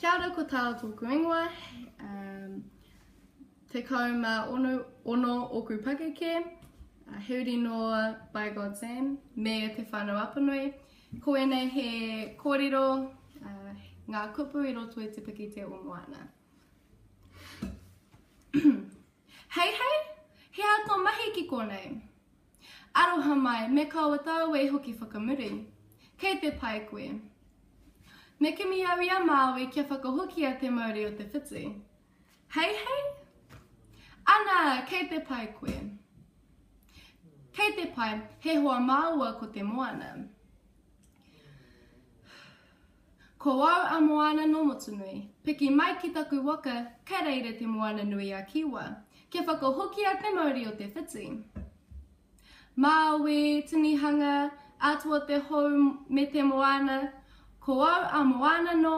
Kia ora, ko Tara tōku ingoa. Um, 16 ōku pakeke, he uri nō By God's Name me Te Whānau Apanui. Ko ēnei he kōrero, ngā kupu i roto i te pikitia o Moana. Hei hei! He aha tō mahi ki konei? Aroha mai, me kaua tāua e hoki whakamuri. Kei te pai koe. Me kimi au i a Māui kia whakahokia te mauri o te whiti. Hei hei! Ana, kei te pai koe. Kei te pai, he hoa māua ko te moana. Ko au a Moana nō Motunui. Piki mai ki taku waka, kei reira te moana nui a Kiwa. Kia whakahokia te mauri o te whiti. Māui, tinihanga, atua te hou me te moana, ko au a Moana nō.